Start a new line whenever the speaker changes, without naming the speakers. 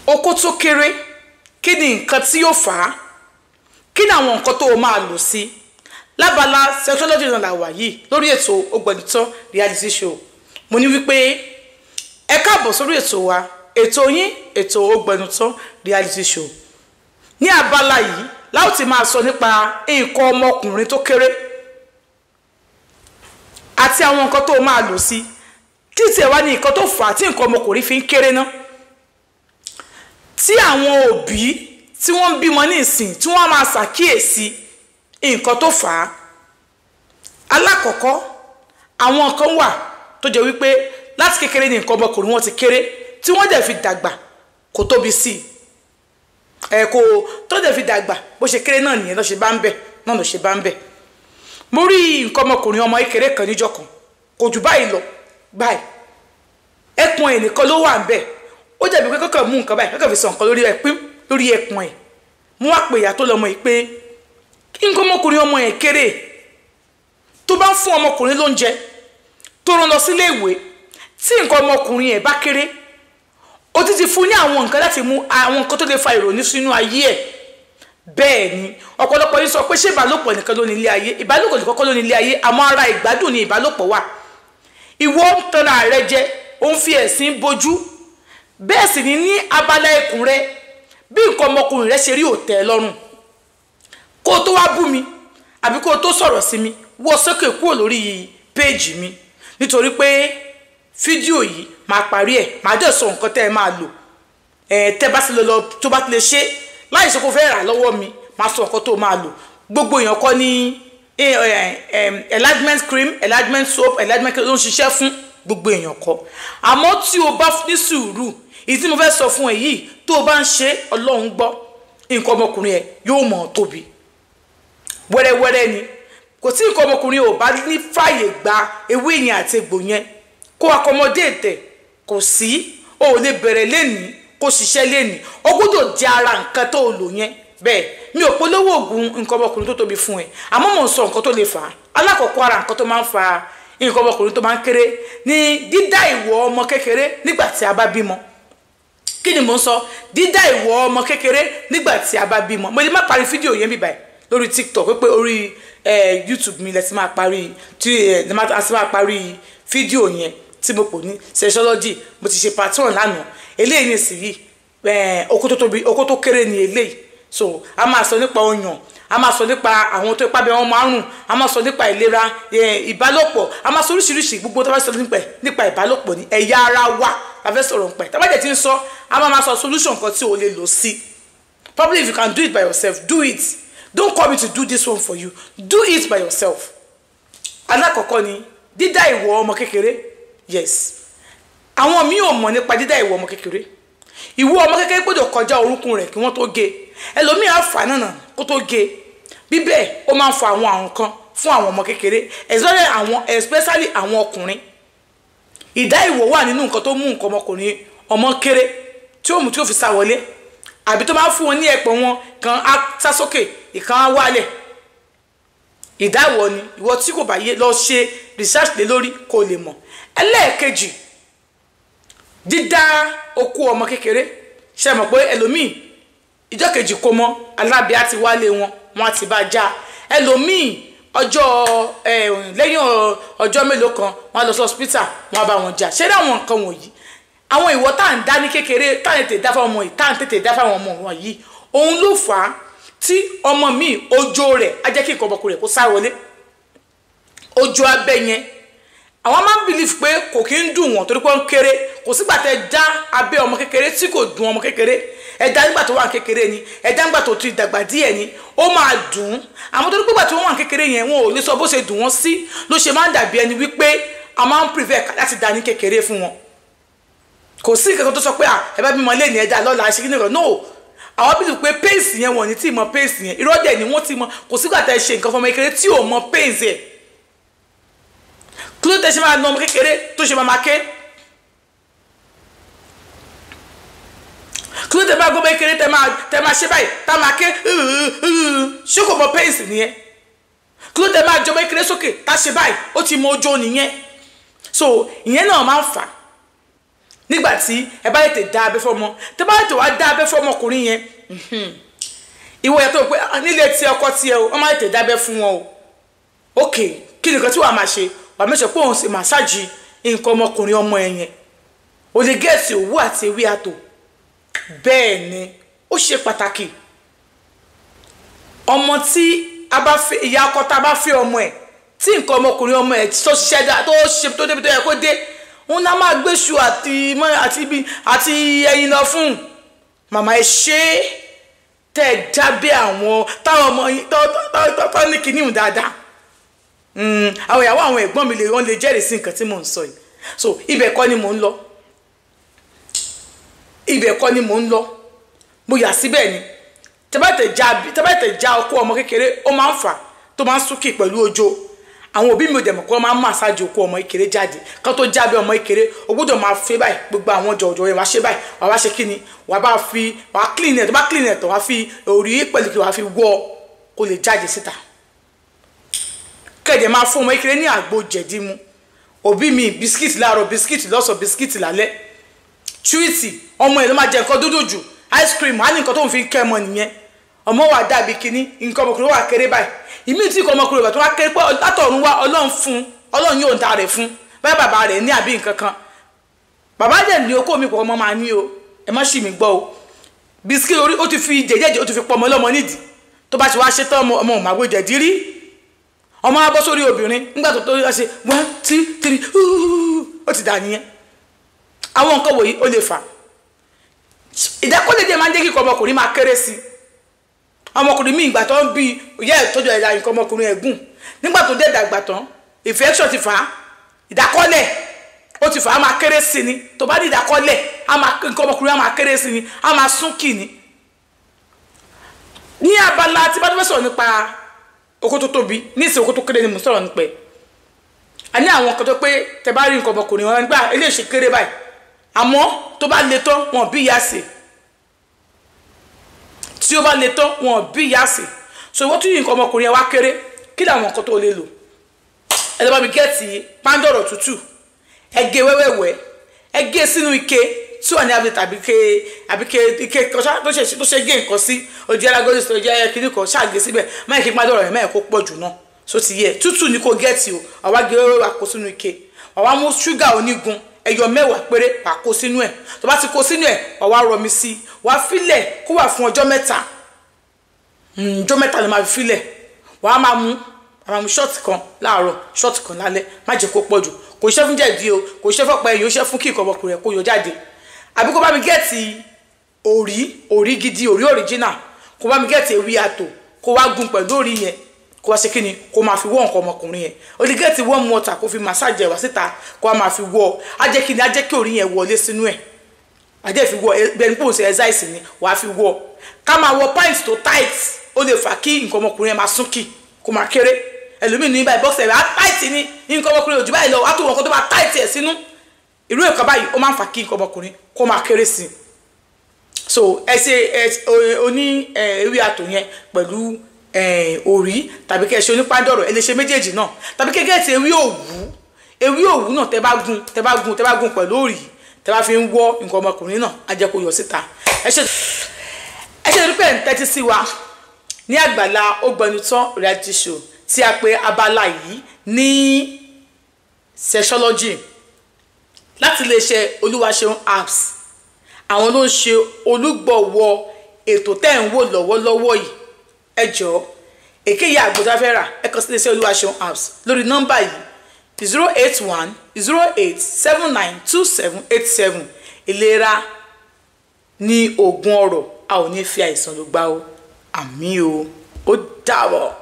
Okó tó kéré, kí ni nǹkan tí yóò fà á? Kí ni àwọn nǹkan tó o máa lò sí? Lábala sexology náà la wà yìí lórí ètò Ògbẹ́nután reality show. Mo ní wípé ẹ káàbọ̀ sórí ètò wa, ètò yín, ètò Ògbẹ́nután reality show. Ní abala yìí láò ti máa sọ nípa nǹkan ọmọkùnrin tó kéré àti àwọn nǹkan tó o máa lò sí. Kí tiẹ̀ wá ní nǹkan tó fà á tí nǹkan ọmọkùnrin fi ń kéré ná? Tí àwọn òbí tí wọ́n ń bímọ ní ìsìn tí wọ́n máa ṣàkíyèsí nǹkan tó fà á. Alákọ̀ọ́kọ́, àwọn kan wà tó jẹ́ wípé láti kékeré ní nǹkan ọmọkùnrin wọn ti kéré, tí wọ́n dẹ̀ fi dàgbà kò tóbi sí i. Ẹ̀ kò tó dẹ̀ fi dàgbà bó ṣe kéré náà nìyẹn ló ṣe bá ń bẹ̀ náà ló ṣe bá ń bẹ̀. Mo rí nǹkan ọmọkùnrin ọmọ kékeré kan níjọ́ kan, kò jù báyìí lọ báyìí. Ẹpọ̀n ẹ̀ nìkan ló wà ń bẹ̀. Ó dàbí pé kọ́kọ́ mú nǹkan báyìí, kọ́kọ́ fi sọ nǹkan lórí ẹ̀ pín lórí ẹpọ̀n ẹ̀. Mo wá pe ìyá tó lọ́mọ yìí pé nǹkan ọmọkùnrin ọmọ yẹn kéré. Tó bá ń fún ọmọkùnrin lóúnjẹ tó rán lọ sílé ìwé, tí nǹkan ọmọkùnrin ẹ̀ bá kéré, ó ti fún ní àwọn nǹkan láti mú àwọn nǹkan tó lè fa ìrònú sínú ayé ẹ̀. Bẹ́ẹ̀ ni ọ̀pọ̀lọpọ̀ yìí sọ pé ṣé ìbálòpọ̀ nìkan ló ní ilé ayé? Ìbálòpọ̀ nìkan kọ́ ló ní ilé ayé, àmọ́ ara ìgbádùn ni ìbálòpọ̀ wà. Ìwọ ń tanra rẹ jẹ, ó ń fi ẹ̀sìn bojú. Bẹ́ẹ̀ sì ni ní abala ikùn rẹ, bí nǹkan ọmọkùnrin rẹ ṣe rí ò tẹ́ ẹ lọ́rùn. Kó o tó wá bú mi àbí kó o tó sọ̀rọ̀ sí mi, wọ́ sókè kúrò lórí péèjì mi, nítorí pé fídíò yìí máa parí ẹ̀, máa dẹ̀ sọ nǹkan tẹ́ ẹ máa lò. Ẹ̀ tẹ́ bá sì lọ tó bá ti lè ṣe láì sọ kó fẹ́ rà lọ́wọ́ mi, máa sọ nǹkan tó máa lò. Gbogbo èèyàn kọ́ ní enlargement cream, enlargement soap, enlargement cream ló ń ṣiṣẹ́ fún gbogbo èèyàn kọ́. Àmọ́ tí o bá ní sùúrù, èyí tí mo fẹ́ sọ fún ẹ yìí, tó o bá ń ṣe, Ọlọ́run gbọ́, nǹkan ọmọkùnrin ẹ yóò mọ̀ ọ́ tóbi wẹ́rẹ́wẹ́rẹ́ ni. Kò tí nǹkan ọmọkùnrin ò bá ní fàyè gba ewé yẹn àti egbò yẹn kó accommodate, kò sí, o ò lè bẹ̀rẹ̀ lénìí kó ṣiṣẹ́ lénìí, o gbọ́dọ̀ jẹ ara nǹkan tó o lò yẹn. Bẹ́ẹ̀ mi ò polówó oògùn nǹkan ọmọkùnrin tó tóbi fún ẹ, àmọ́ mò ń sọ nǹkan tó lè fà á. Alákọ̀ọ́kọ́, ara nǹkan tó máa ń fa nǹkan ọmọkùnrin tó máa ń kéré ní dídá ìwọ̀ ọmọ kékeré nígbà tí a bá bímọ. Kí ni mò ń sọ? Dídá ìwọ̀ ọmọ kékeré nígbà tí a bá bímọ. Mo lè má parí fídíò yẹn bíbáyìí lórí TikTok, pé orí YouTube mi lẹ ti máa parí, tí ẹ ti máa parí fídíò yẹn tí mo pò ní sexology. Mo ti ṣe part 1 lánàá, eléyìí nísìnyí okó tó tóbi, okó tó kéré ni eléyìí. So a máa sọ nípa ọyàn, a máa sọ nípa àwọn tó ipá bẹ wọn márùn, a máa sọ nípa ìlera ìbálòpọ̀, a máa sọ oríṣiríṣi gbogbo tó bá sọ nípa ìbálòpọ̀ ní ẹ̀yà ara wa la fẹ́ sọ̀rọ̀ nípa ẹ̀. Tá bá jẹ́ ti ń sọ, a máa sọ solution kan tí o lè lò sí. Probably if you can do it by yourself, do it. Don't call me to do this one for you. Do it by yourself. Alákọ̀ọ́kọ́ ni dídá ìwọ̀ ọmọ kékeré. Yes. Àwọn míì ò mọ̀ nípa dídá ìwọ̀ ọmọ kékeré. Ìwọ̀ ọmọ kékeré gbọ́dọ̀ kọjá orúnkún rẹ̀ kí wọ́n tó gé. Ẹlòmíì á fà náà kó tó gé. Bíbẹ̀ ó máa ń fa àwọn àrùn kan fún àwọn ọmọ kékeré, especially àwọn ọkùnrin. Ìdá ìwọ̀ wà nínú nǹkan tó mú nǹkan ọmọkùnrin ọmọ kéré tí ó mú tí ó fi sá wọlé, àbí tó máa ń fún wọn ní ẹ̀pọ̀n wọn kan á sá sókè, ìkan á wálẹ̀. Ìdá ìwọ̀ ni. Ìwọ tí kò bá yé, lọ ṣe research lé lórí kó lè mọ̀. Ẹlẹ́ẹ̀kejì, dídá okó ọmọ kékeré. Ṣe mọ̀ pé ẹlòmíì ìjọ́ kejì kó mọ́ alábíà ti wálé wọn, wọn á ti bá já. Ẹlòmíì ọjọ́ lẹ́yìn ọjọ́ mélòó kan, wọn á lọ sí hospital, wọn á bá wọn jà. Ṣé àwọn nǹkan wọ̀nyí, àwọn ìwọ tá à ń dá ní kékeré, tá à ń tètè dá fáwọn ọmọ yìí, tá à ń tètè dá fáwọn ọmọ wọ̀nyí, òun ló fà á tí ọmọ mi ojo rẹ̀ á jẹ́ kí nǹkan ọmọkùnrin rẹ̀ kó sá wọlé. Ojo abẹ́ yẹn, àwọn máa ń believe pé kò kí ń dùn wọ́n torí pé ó ń kéré. Kò sígbà tẹ́ dá abẹ́ ọmọ kékeré tí kò dùn ọmọ kékeré. Ẹ dá nígbà tó wà kékeré ni, ẹ dá nígbà tó ti dàgbà díẹ̀ ni, ó máa dùn ún. Àmọ́ torí pé ìgbà tí wọ́n wà kékeré yẹn, wọn ò lè sọ bó ṣe dùn wọ́n sí, ló ṣe máa ń dàbí ẹni wípé a máa ń prefer láti dá ní kékeré fún wọn. Kò sí nǹkan tó sọ pé ẹ bá bímọ lé ní ẹja lọ́la ṣe kí nìkan. No, àwọn bí pé pains yẹn, wọ́n ní tí mọ pains yẹn. Irọ́ dẹ̀ ni, wọ́n ti mọ. Kò sígbà tẹ́ ṣe nǹkan fún ọmọ kékeré tí ò mọ pains yẹn. Kí ló tẹ́ ṣe máa na ọmọ kékeré tó ṣe máa ké? Kí ló tẹ́ máa gbọ́ ọmọ kékeré tẹ́ máa ṣe báyìí tá máa ké? Ṣé kò mọ pains nìyẹn? Kí ló tẹ́ máa jọmọ kékeré sókè tá ṣe báyìí? Ó ti mọ ojú nìyẹn. So ìyẹn náà máa ń fà. Nígbà tí ẹ bá tètè dá abẹ́ fọ́mọ, tẹ́ bá tètè wá dá abẹ́ fọ́mọkùnrin yẹn, ìwọ yẹn tó pé nílé tí ọkọ tiẹ̀ o, wọ́n máa tètè dábẹ́ fún wọn o. Ok, kí nìkan tí wàá máa ṣe? Wàá mẹ́sàn pé òun sì màsáàjì nǹkan ọmọkùnrin ọmọ ẹ yẹn. O lè gẹ̀ẹ́sì òwú àti ewé àtò. Bẹ́ẹ̀ ni, ó ṣe pàtàkì. Ọmọ tí a bá fẹ́, ìyá ọkọ tá a bá fẹ́ ọmọ ẹ̀, tí nǹkan ọmọkùnrin ọmọ ẹ̀ tó ṣiṣẹ́ dá, tó ṣe tó débi tó yẹ kó dé, òun náà máa gbéṣu àti àti ibi àti ẹyin lọ fún. Màmá ẹ ṣe tẹ́ ẹ jábẹ́ àwọn táwọn ọmọ yín tó ní kinní dáadáa. Àwọn ìyàwó àwọn ẹ̀gbọ́n mi lè wọ́n lè jẹ́rìí sí nǹkan tí mò ń sọ yìí. So ibẹ̀ kọ́ ni mò ń lọ. Ibẹ̀ kọ́ ni mò ń lọ. Mo yà síbẹ̀ ni. Tẹ́ bá tẹ̀ já ọkọ ọmọ kékeré, ó máa ń fà tó máa ń súnkì pẹ̀lú ojo. Àwọn òbí mi ò dẹ̀ mọ̀ pé wọ́n máa ń màsáàjì okó ọmọ kékeré jáde. Kán tó jábẹ́ ọmọ kékeré, o gbọ́dọ̀ máa fẹ́ báyìí, gbogbo àwọn jọ̀jọ̀ yẹn wàá ṣe báyìí, wàá wá ṣe kí ni, wàá bá fi, wàá clean ẹ̀. Tó bá clean ẹ̀ tán, wàá fi òrí pẹ̀lú kí wàá fi wọ́ kó lè jáde síta. Kẹ̀dẹ̀ máa fún ọmọ kékeré ní àgbo jẹ̀dí mu. Òbí mi, biscuit láàárọ̀, biscuit lọ́sàn, biscuit lálẹ́, sweet. Ọmọ ẹ̀ ló máa jẹ nǹkan dúdú jù, ice cream á ní nǹkan tó ń fi kẹ́ ọmọ nìyẹn. Ọmọ wà dàbí kínní, nǹkan ọmọkùnrin wà kéré báyìí. Ìmí tí nǹkan ọmọkùnrin wà tó wá kéré pé látọ̀run wá, Ọlọ́run fún, Ọlọ́run yóò da rẹ̀ fún báyìí, bàbá rẹ̀ ní àbí nǹkan kan. Bàbá dẹ̀ ní okó mi pọ̀, ọmọ máa ní o. Ẹ má ṣì mí gbọ́ o. Biscuit orí ó ti fi jẹjẹjẹ, ó ti fi pọ̀ ọmọ ọlọ́mọ nídìí. Tó bá ti wá ṣe tán, ọmọ ọmọ òmàgbé jẹ̀dí rí, ọmọ á bọ́ sórí obìnrin. Nígbà tó tó ṣe one, two, three, ó ti dà nìyẹn. Àwọn nǹkan wòyí ó lè fà ìdákọ́lé díẹ̀, máa ń jẹ́ kí nǹkan ọmọkùnrin máa kéré sí i. Ọmọkùnrin míì, ìgbà tó ń bí ìyá ẹ̀ tọ́jú ẹ̀dá, nǹkan ọmọkùnrin ẹ̀ gùn. Nígbà tó dé dàgbà tán, infection ti fà á, ìdákọ́lẹ̀ ó ti fà á, máa kéré sí ni. Tó bá ní ìdákọ́lẹ̀, nǹkan ọmọkùnrin á máa kéré sí ni, á máa sún kì ní. Ní abala tí bá tó fẹ́ sọ̀rọ̀ nípa okó tó tóbi, ní ìsìn okó tó kéré ni mo sọ̀rọ̀ nípa ẹ̀. A ní àwọn kan tó pé tẹ bá rí nǹkan ọmọkùnrin wọn nígbà eléyìí ṣe kéré báyìí, àmọ́ tó bá le tán, wọn bí ìyá sí. Tí ó bá le tán, wọn bí ìyá sí. So ìwọ́n tún yìí, nǹkan ọmọkùnrin yẹn wá kéré, kí làwọn nǹkan tó lè lò? Ẹ lọ bá mi get pándọ̀rọ̀ tútù, ẹ gé wẹ́wẹ́wẹ́, ẹ gé sínú ike tí wà ní abẹ tàbí ke àbí ke ike kan tó ṣe gé nǹkan sí ojú alágọ́dọ̀ sí ojú ayé kìíní kan ṣáàgé síbẹ̀. Máyì kí pándọ̀rọ̀ yẹn máyì kó pọ̀ jù náà. So ti yẹ tútù ní kó get o. Àwa gé wẹ́wẹ́, wà kó sínú ike. Àwa mú ṣúgà onígun ẹyọ 10 péré, wà kó sínú ẹ̀. Tó bá ti kó sínú ẹ̀, wà wá rọmi sí, wà filẹ̀ kó wà fún ọjọ́ 3. Ọjọ́ 3 ló máa fi filẹ̀. Wà á máa mú, wà á máa mú shot kan láàárọ̀, shot kan lálẹ́. Má jẹ́ kó pọ̀ jù. Kò ṣiṣẹ́ fún jẹ̀dí o, kò ṣiṣẹ́ fọ́pẹ́ ẹ̀yìn, ó ṣiṣẹ́ fún kí nǹkan ọmọkùnrin ẹ̀ kó yọ jáde. Àbí kó bá mi get òrí, òrí gidi, òrí original, kó bá mi get ewé àtò, kó wá gún pẹ̀lú òrí yẹn, kó wá ṣe kí ni, kó máa fi wọ́ nǹkan ọmọkùnrin yẹn. O lè get warm water, kó fi massage ẹ̀ wá síta, kó wá máa fi wọ́. Á jẹ́ kí ni, á jẹ́ kí òrí yẹn wọlé sínú ẹ̀. Á jẹ́ fi wọ́ bẹ́ẹ̀ ni pé òun ṣe exercise ni wàá fi wọ́. Ká máa wọ pant tó tight, ó lè fà kí nǹkan ọmọkùnrin yẹn máa súnkì, kó máa kéré. Ẹlòmíì ní báyìí, boxer á tight ní nǹkan ọmọkùnrin ojú báyìí lọ, á tó wọn kó tó máa tight ẹ̀ sínú. Irú nǹkan báyìí, ó máa ń fà kí nǹkan ọmọkùnrin kó máa kéré sí i. So ẹ ṣe ẹ oní ewé àtò yẹn pẹ̀lú òrí, tàbí kẹ́ ẹ ṣe onípàdọ̀rọ̀, ẹ lè ṣe méjèèjì náà, tàbí kẹ́ get ewé òwú. Ewé òwú náà, tẹ́ bá gún, tẹ́ bá gún, tẹ́ bá gún pẹ̀lú òrí, tẹ́ bá fi ń wọ́ nǹkan ọmọkùnrin náà, á jẹ́ kó yọ síta. Ẹ ṣe, ẹ ṣe pé ń tẹ́tí sí wa ní àgbàlá Ògbẹnután reality show tí a pè abala yìí ní sexology láti iléeṣẹ́ Olúwaṣeun apps. Àwọn ló ń ṣe olùgbọ̀wọ́ ètò tẹ́ ń wò lọ́wọ́lọ́wọ́ yìí. Ẹ jọ̀ọ́, èkéyìí àgbòdá fẹ́ rà, ẹ kàn sí iléeṣẹ́ Olúwaṣeun apps lórí nọ́mbà yìí: 08108792787. Ìlera ní oògùn ọrọ̀. A ò ní fi àìsàn ló gbá o. Àmín o. Ó dàbọ̀.